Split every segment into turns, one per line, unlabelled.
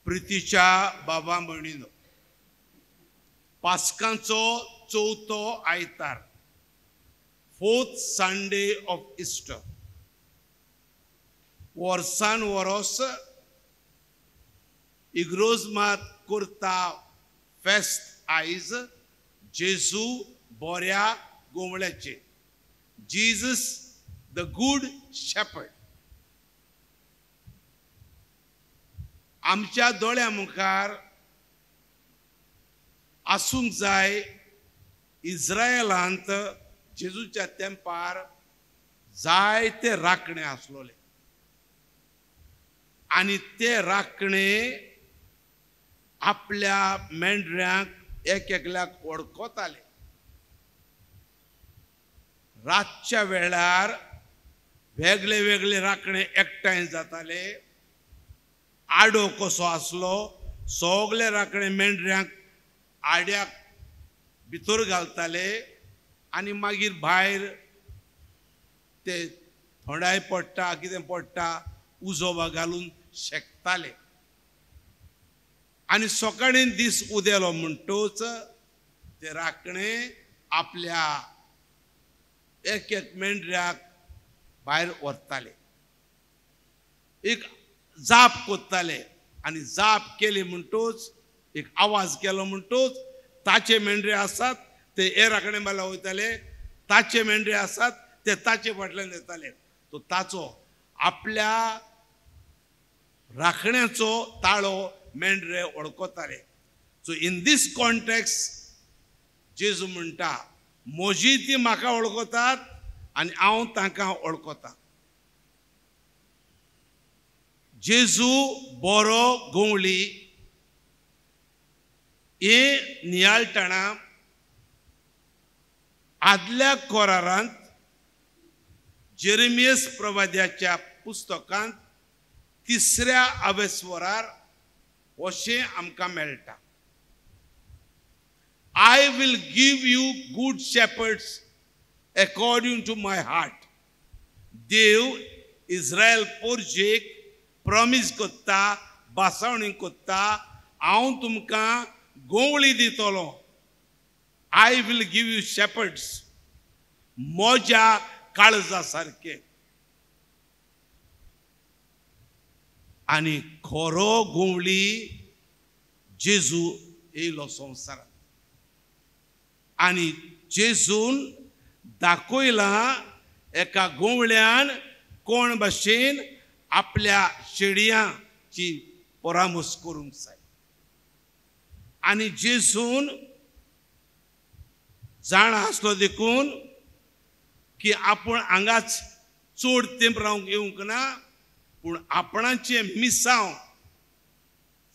प्रितीच्या बाबा भयणीनो, पास्कांचो चवथो आयतार, फोर्थ संडे ऑफ इस्टर, वर्सान वरोस इग्रोज मात करता फेस्त आयज जेजू बोऱ्या गोवळ्याचे, जीजस the good shepherd. आमच्या दोळ्या मुखार आसूंक जाय इस्रायलांत जेजूच्या तेंपार जायते राखणे आसलोले आनी ते राखणे आपल्या मेंढऱ्यांक एक एकल्याक वळखताले. रातच्या वेळार वेगळे वेगळे राखणे एकठांय जाताले. आडो कसो आसलो, सगळे राखणे मेंढऱ्यांक आड्याक भितर घालताले आनी मागीर भायर ते थोंडाय पडटा कितें पडटा उजो घालून शेकताले. आनी सकाळीं दीस उदेलो म्हणटूच ते राखणे आपल्या एक एक मेंढऱ्याक भायर व्हरताले, एक जाप कोत्ताले आनी जाप केली म्हणटूच, एक आवाज केलो म्हणटूच ताचे मेंढरे आसात ते हे राखणे बाला वयताले, ताचे मेंढरे आसात ते ताचे फाटल्यान येताले. तो ताचो आपल्या राखण्याचो ताळो मेंढरे वळखताले. सो इन these context जेजू म्हणटा, म्हजी ती म्हाका वळखतात आनी हांव तांकां वळखता. जेजू बरो गोवळी हे नियाळटणा आदल्या कोरारांत जेरेमियस प्रवाद्याच्या पुस्तकांत तिसऱ्या अवेस्वरार अशें आमकां मेळटा. I will give you good shepherds according to my heart. Dev Israel पोरजेक promise करता, बासावणी करता, हांव तुमकां गोवळी दितलो. I will give you shepherds म्हज्या काळजा सारके. आनी खरो गोवळी जेजू येयलो संवसारांत आनी जेजून दाखयलां एका गोवळ्यान कोण भाशेन आपल्या शेडयांची परामर्श करूंक जाय. आनी जेजून जाणा आसलो देखून की आपूण हांगाच चड तेंप रावंक येवंक ना, पूण आपणाचें मिसांव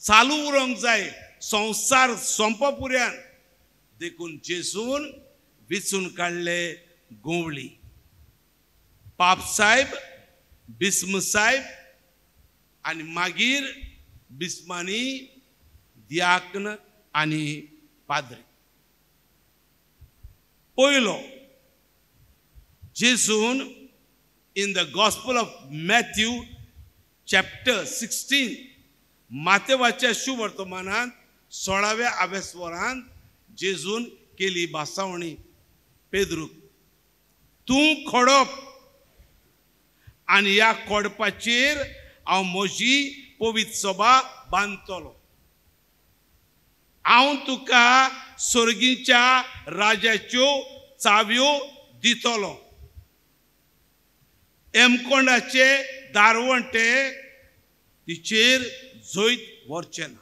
चालू उरोंक जाय संवसार सोंपा पुऱ्यान. देखून जेजून विचून काडले गोवळी, पापसायब, बिस्म साहेब आनी मागीर बिस्मानी, दियाक्न आनी पाद्री. पयलो जेजून in the gospel of Matthew chapter 16 मातेवाच्या शुवर्तमानांत 16व्या आवेस्वरांत जेजून केली भासावणी पेद्रूक, तूं खोडप आनी ह्या कोडपाचेर हांव म्हजी पवित्र सभा बांदतलो. हांव तुका स्वर्गीच्या राजाच्यो चाव्यो दितलो. एमकोंडाचे दारवंटे तिचेर जैत व्हरचें ना.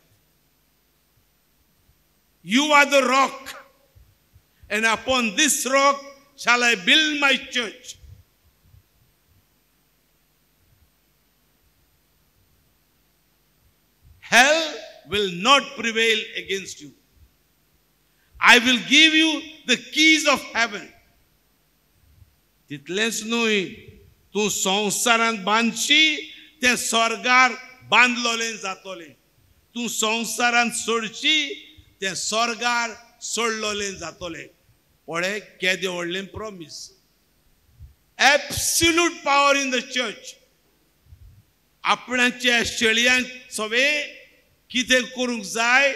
You are the rock and upon this rock shall I build my church. Hell will not prevail against you. I will give you the keys of heaven. तितलेंच न्हय, तूं संवसारांत बांदशी तें स्वर्गार बांदलोलें जातलें, तूं संवसारांत सोडशी तें स्वर्गार सोडलोलें जातलें. पळय केदें व्हडलें promise. Absolute power in the church. आपणाचे शेळयांक सगळे कितें करूंक जाय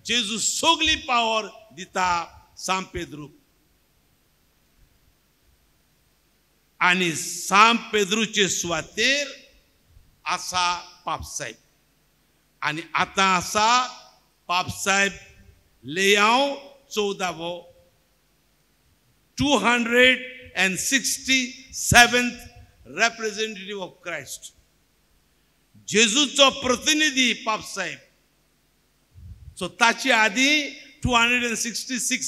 जेजू सगली पावर दिता सांत पेद्रूक. आनी सांत पेद्रूचे सुवातेर आसा पापसाहेब. आनी आतां आसा पापसाहेब लेयांव 14वो, 267th representative of Christ, जेजूचो प्रतिनिधी पापसाहेब. सो ताचे आदीं 266,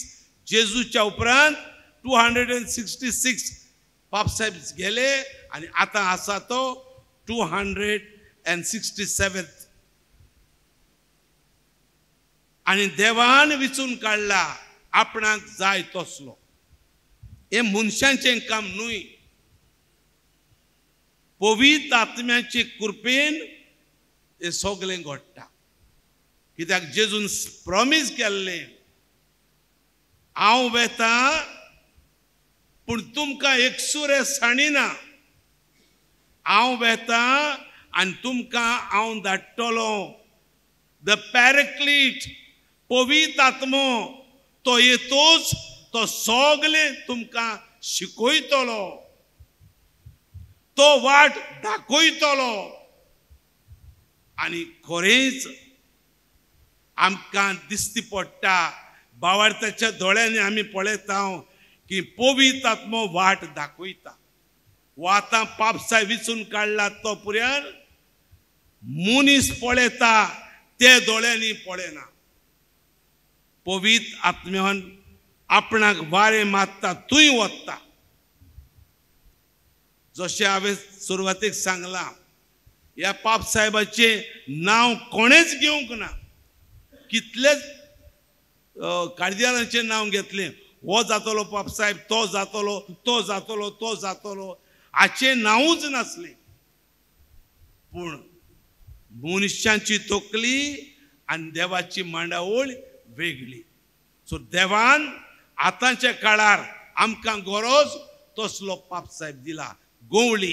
जेजूच्या उपरांत 266 पापसाहेब गेले आनी आतां आसा तो 267th. आनी देवान विचून काडला आपणाक जाय तसलो. हें मनशांचें काम न्हय, पवित्र आत्म्याचे कृपेन हें सगळें घडटा. कित्याक जेजून प्रॉमीस केल्लें, हांव वेता पूण तुमकां एकसुरें सांडिना, हांव वेता आनी तुमकां हांव धाडटलो the पॅराक्लीट, पवित्र आत्मो. तो येतोच तो सगळें तुमकां शिकयतलो, तो वाट दाखयतलो. आनी खरेंच आमकां दिसती पडटा, बावार्थाच्या दोळ्यांनी आमी पळयता की पवित्र आत्मो वाट दाखयता. वो आतां पापसाय विचून काडला तो पुऱ्यान मनीस पळयता ते दोळ्यांनी पळयना. पवित्र आत्म्यान आपणाक वारें मारता, तूंय वता. जशें हांवें सुरवातेक सांगलां, ह्या पापसाहेबाचें नांव कोणेंच घेवंक ना. कितलेच कार्दिनालाचें नांव घेतलें, हो जातलो पापसाहेब, तो जातलो, तो जातलो, तो जातलो, हाचें नांवूच नासलें. पूण मनशांची तकली आनी देवाची मांडावळ वेगळी. सो देवान आतांच्या काळार आमकां गरज तसलो पापसाहेब दिला, गोवळी.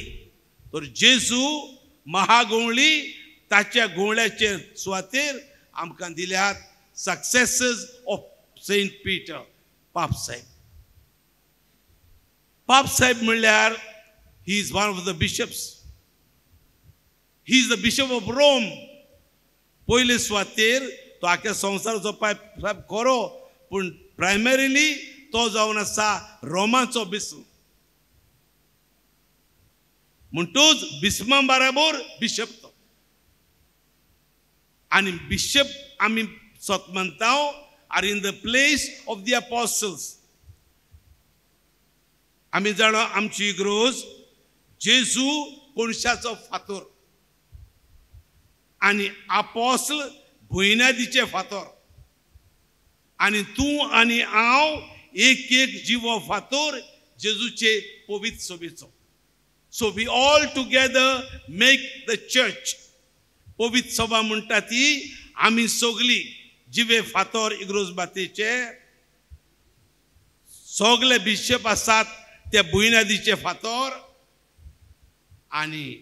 तर जेजू महागोवळी, ताच्या गोवळ्याचे सुवातेर आमकां दिल्यात सक्सेसर्स ऑफ सेंट पीटर, पापसाहेब. पापसाहेब म्हणल्यार he is one of the bishops, he is the bishop of Rome. पयले सुवातेर तो आख्या संवसाराचो पाप खरो, पूण प्रायमरीली तो जावन आसा रोमाचो बिस्प. म्हणटूच बिस्मा बराबर बिशप तो. आनी बिशप आमी सत मानता are in the place of the apostles. आमी जाणा आमची इग्रोज जेजू कोणशाचो फातोर आनी आपोसल भुंयनादीचे फातोर, आनी तूं आनी हांव एक एक जिवो फातोर जेजूचे पवित्र सभेचो. So we all together make the church. पवित्र सभा म्हणटा ती आमी सगळीं जिवे फातोर इग्रोज मातेचे सगळे बिशप आसात ते भुंयनादीचे फातोर आनी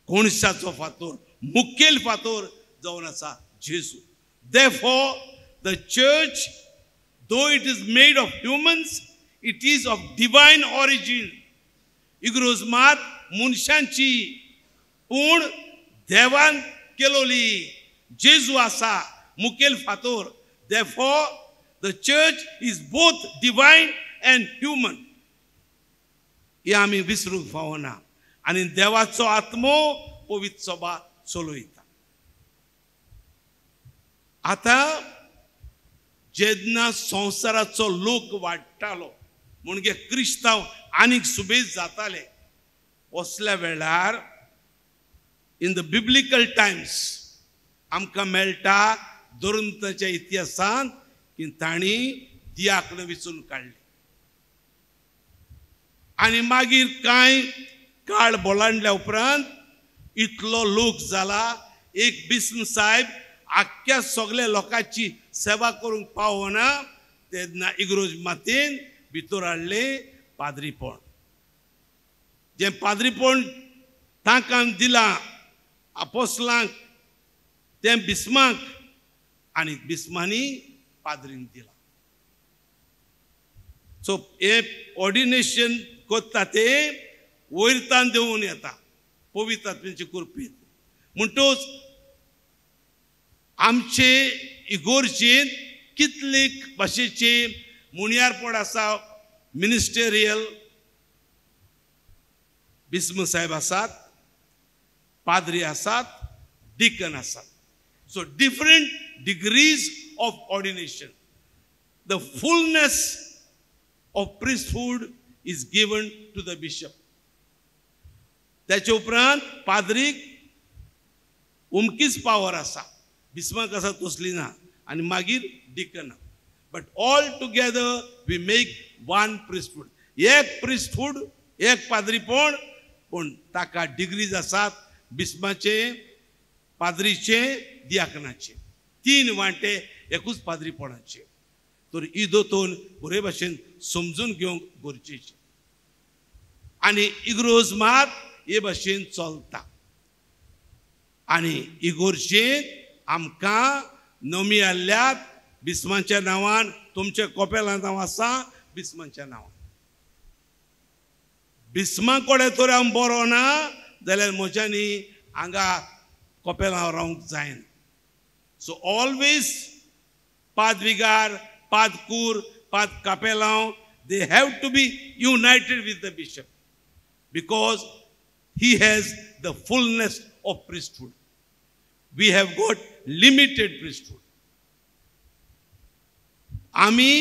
कोणशाचो फातोर, मुखेल फातोर जावन आसा जेजू. Therefore, the church, though it is made of humans, it is of divine origin. इग्रोज मात मनशांची पूण देवान केलोली. जेजू आसा मुखेल फातोर. Therefore, the church is both divine and human. हें आमी विसरूंक फावना. आनी देवाचो आत्मो पवित्र सभा चलयता. आतां जेन्ना संवसाराचो लोक वाडटालो म्हणजे क्रिस्तांव आनीक सुबेज जाताले, असल्या वेळार इन the biblical Times आमकां मेळटा दुरंताच्या इतिहासांत की तांणी दियाकन विचून काडले. आनी मागीर कांय काळ बोलांडल्या उपरांत इतलो लोक जाला, एक बिस्म साहेब आख्ख्या सगल्या लोकांची सेवा करूंक पावना, तेन्ना इग्रोज मातेन भितर हाडलें पाद्रीपण. जें पाद्रीपण तांकां दिलां आपोसलांक तें बिस्माक आनी बिस्मांनी पाद्रीन दिलां. सो हें ऑर्डिनेशन करता तें वयरतान देवून येता पवित्र आत्म्याचे कृपेन. म्हणटूच आमचे इगोर्जेंत कितले भाशेचे मुणयारपण आसा. मिनिस्टेरियल बिस्म साहेब आसात, पाद्री आसात, डिकन आसात. So different degrees of ordination. The fullness of priesthood is given to the bishop. त्याचे उपरांत पाद्रीक उमकीच पावर आसा, बिस्माक आसा तसली ना, आनी मागीर डिकना. But all together we make one priesthood. एक प्रिस्टहूड, एक पाद्रीपण, पूण ताका डिग्रीज आसात बिस्माचे, पाद्रीचे, दियाकनाचे. 3 वांटे एकूच पाद्रीपणाचे. तर ही दोतोन बरे भाशेन समजून घेवंक गरजेचें. आनी इग्रोज मात हे भाशेन चलता. आनी इगोर्जेंत आमकां नमी आयल्यात बिस्माच्या नांवान, तुमच्या कोपेला नांव आसा बिस्माच्या नांवान. बिस्मा कडेन तर हांव बरो ना जाल्यार म्हज्यांनी हांगा कोपेलां रावंक जायना. सो ऑलवेज पादविगार, पादकूर, पाद कापेलांव, they have to be united with the bishop because he has the fullness of priesthood. We have got limited priesthood. आमी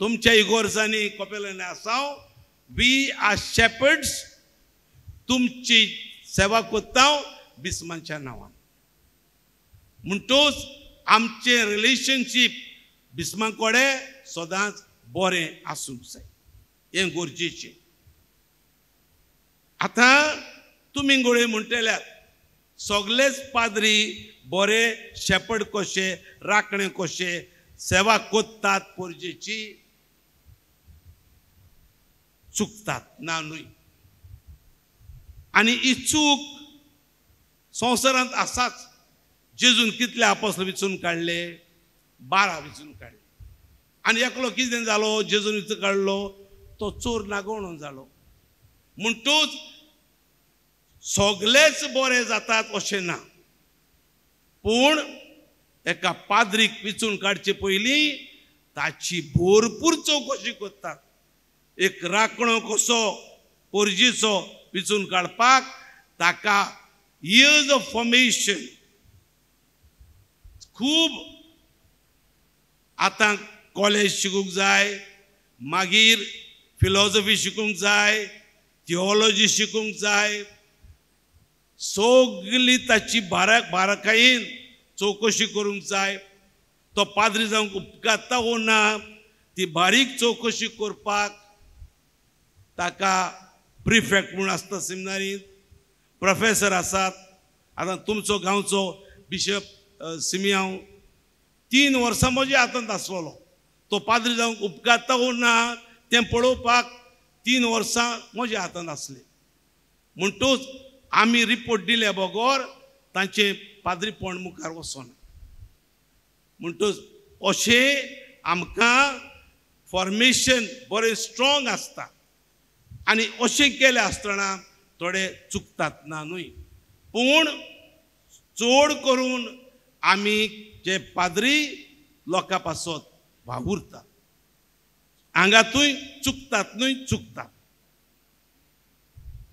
तुमच्या इगोर्जांनी कोपेलांनी आसा, we are shepherds. तुमची सेवा करता बिस्माच्या नांवान. म्हणटूच आमचें रिलेशनशीप बिस्मा कडेन सदांच बरें आसूंक जाय, हें गरजेचें. आतां तुमी गोळे म्हणटल्यात सगलेच पाद्री बरे शेपर्ड कशे, राखणे कशे सेवा करतात पोरजेची, चुकतात ना न्हय. आनी ही चूक संवसारांत आसाच. जेजून कितले आपोस्ल विचून काडले? 12 विचून काडले. आनी एकलो कितें जालो? जेजून विचून काडलो तो चोर नागोवणो जालो. म्हणटूच सगलेच बरे जातात अशें ना, पूण एका पाद्रीक विचून काडचे पयलीं ताची भरपूर चवकशी करतात. एक राखणो कसो पोरजीचो विचून काडपाक ताका इयर्स ऑफ फॉर्मेशन खूब. आतां कॉलेज शिकूंक जाय, मागीर फिलॉसॉफी शिकूंक जाय, थियोलॉजी शिकूंक जाय, सगली ताची बारकायेन चवकशी करूंक जाय. तो पाद्री जावंक उपकारता वो ना ती बारीक चवकशी करपाक ताका प्रिफेक्ट म्हूण आसता सिमिनारींत, प्रोफेसर आसात. आतां तुमचो गांवचो बिशप सिमियांव 3 वर्सां म्हज्या हातांत आसलेलो. तो पाद्री जावंक उपकारता वो ना तें पळोवपाक 3 वर्सां म्हज्या हातांत आसले. म्हणटूच आमी रिपोर्ट दिले बगर तांचें पाद्रीपण मुखार वचना. म्हणटूच अशें आमकां फॉर्मेशन बरें स्ट्रोंग आसता. आनी अशें केलें आसतना थोडे चुकतात ना न्हय, पूण चड करून आमी जे पाद्री लोकां पासत वावुरतात हांगातूय चुकतात न्हय, चुकतात.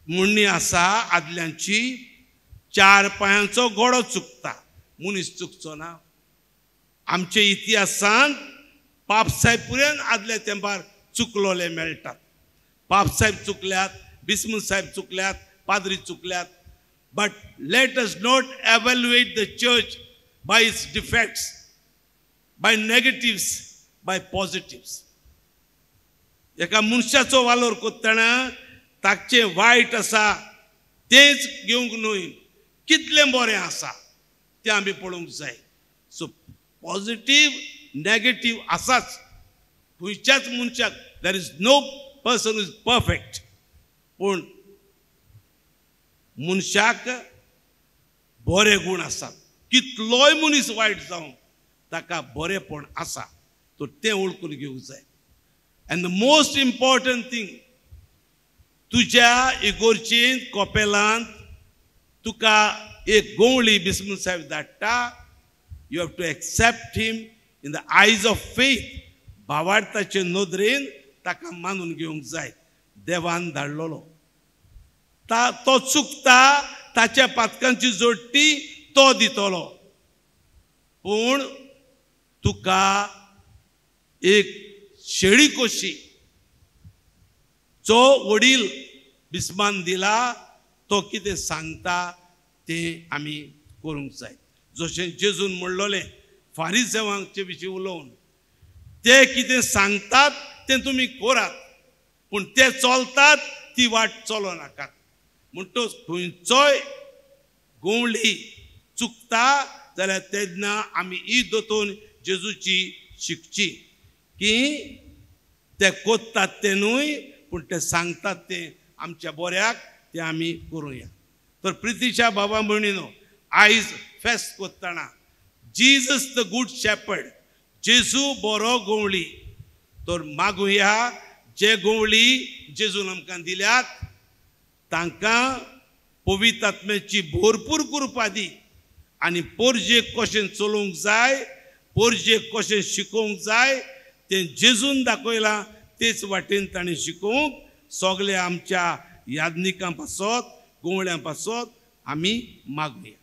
म्हणणी आसा आदल्यांची, 4 पांयांचो घोडो चुकता, मनीस चुकचो ना. आमच्या इतिहासांत पापसाहेब पुरेन आदल्या तेंपार चुकलोले मेळटात. पापसाहेब चुकल्यात, बिस्म साहेब चुकल्यात, पाद्री चुकल्यात. But let us not evaluate the church by its defects, by negatives, by positives. एका मनशाचो वालोर करतना ताचें वायट आसा तेंच घेवंक न्हय, कितलें बरें आसा तें आमी पळोवंक जाय. सो पॉजिटीव नेगेटीव आसाच खंयच्याच मनशाक. There is no person is perfect. पूण मनशाक बरे गूण आसात, कितलोय मनीस वायट जावं ताका बरेंपण आसा, तर तें वळखून घेवंक जाय. And the most important thing, तुज्या इगोर्चेंत कॉपेलांत तुका एक गोवळी बिस्मूल साहेब धाडटा, you have to accept him in the eyes of faith. भावार्थाचे नदरेन ताका मानून घेवंक जाय. देवान धाडलेलो तो चुकता, ताच्या पातकांची जोडटी तो दितलो, पूण तुका एक शेळी कशी जो वडील बिस्मान दिला तो कितें सांगता तें आमी करूंक जाय. जशें जेजून म्हणलोलें फारिजेवांचे विशीं उलोवन, ते कितें सांगतात तें तुमी करात, पूण ते चलतात ती वाट चलो नाकात. म्हणटच खंयचोय गोवळी चुकता जाल्यार तेन्ना आमी ही दोतोन जेजूची शिकची की ते कोत्तात तें न्हय, पूण ते सांगतात तें आमच्या बऱ्याक तें आमी करुया. तर प्रितीच्या बाबा भयणीनो, आयज फेस्त कोत्तना जीजस the good shepherd, जेजू बरो गोवळी, तर मागुया जे गोवळी जेजून आमकां दिल्यात तांकां पवित्र आत्म्याची भरपूर कृपा दी आनी पोरजेक कशें चलोवंक जाय, पोरजेक कशें शिकोवंक जाय तें जेजून दाखयलां, तेच वाटेन ताणें शिकोवंक सगळे आमच्या यादनिकां पासत, गोवळ्यां पासत आमी मागुया.